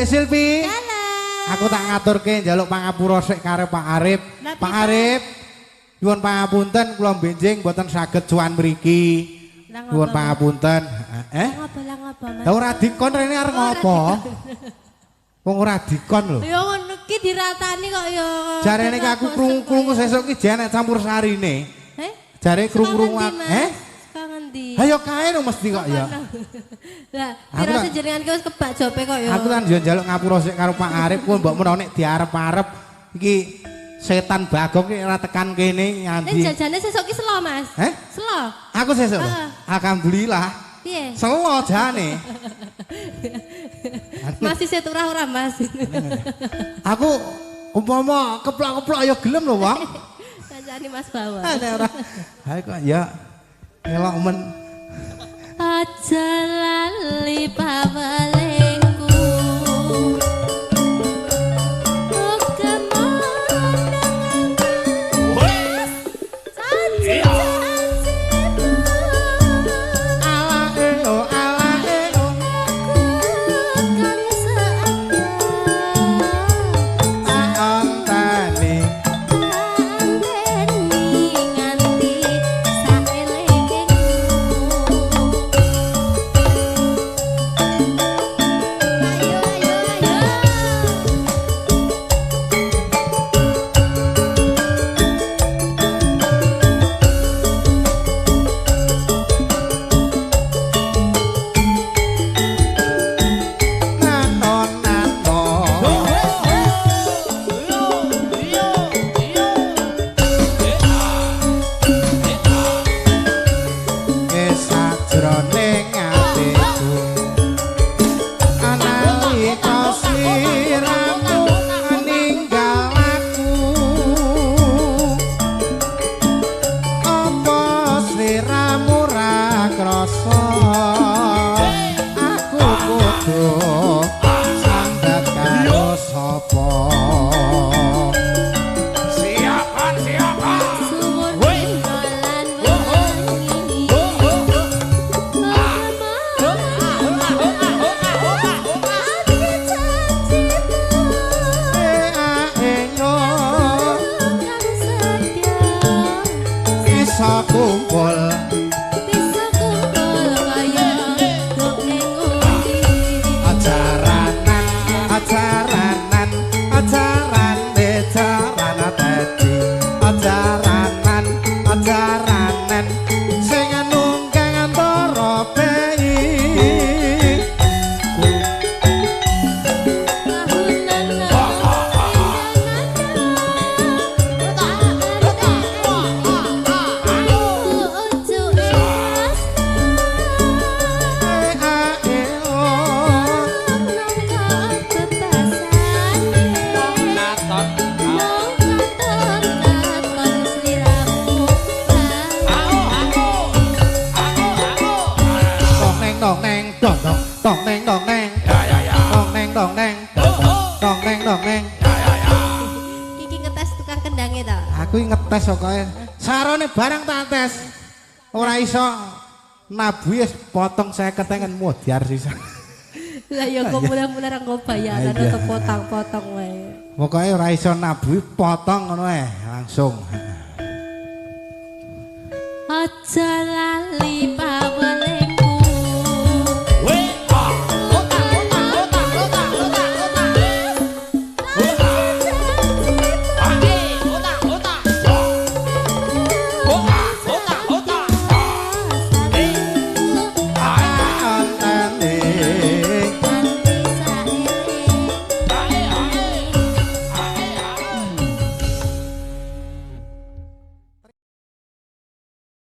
Silpi. Aku tak ngaturke njaluk pangapura sik karo Pak Arif. Pak Arif, nyuwun pangapunten kula benjing mboten saged sowan mriki. Nyuwun pangapunten. Eh? Lah ora dikon rene arep ngopo? Wong ora dikon lho. Ya ngono ki diratani kok ya. Jarene ki aku krungu-krungu sesuk ki jan campur sarine. Eh? Jare krungu-krungu eh? Ngendi? Ayo kae no mesti kok ya. Lah, dirasa jenengan ki wis kebak jope kok ya. Aku kan yo njaluk ngapura sik karo Pak Arif kuwi mbok menawa nek diarep-arep iki setan Bagong ki ora tekan kene nganti. Jajane sesuk ki selo, Mas. Heh? Selo. Aku sesuk. Alhamdulillah. Piye? Selo jane. Masih seturah ora, Mas? Aku umpama keplok-keplok ya gelem lho, Wong. Kancane Mas Bawa. Ora. Ha kok ya elok men. Aja lali pawelingku. Nabu wis potong 50 modyar sisa. Lah ya kok mulai-mulai ra nggo bayaran atau potong-potong wae. Pokoke ora iso nabuhi potong ngono ae langsung. Aja lali pawelingku.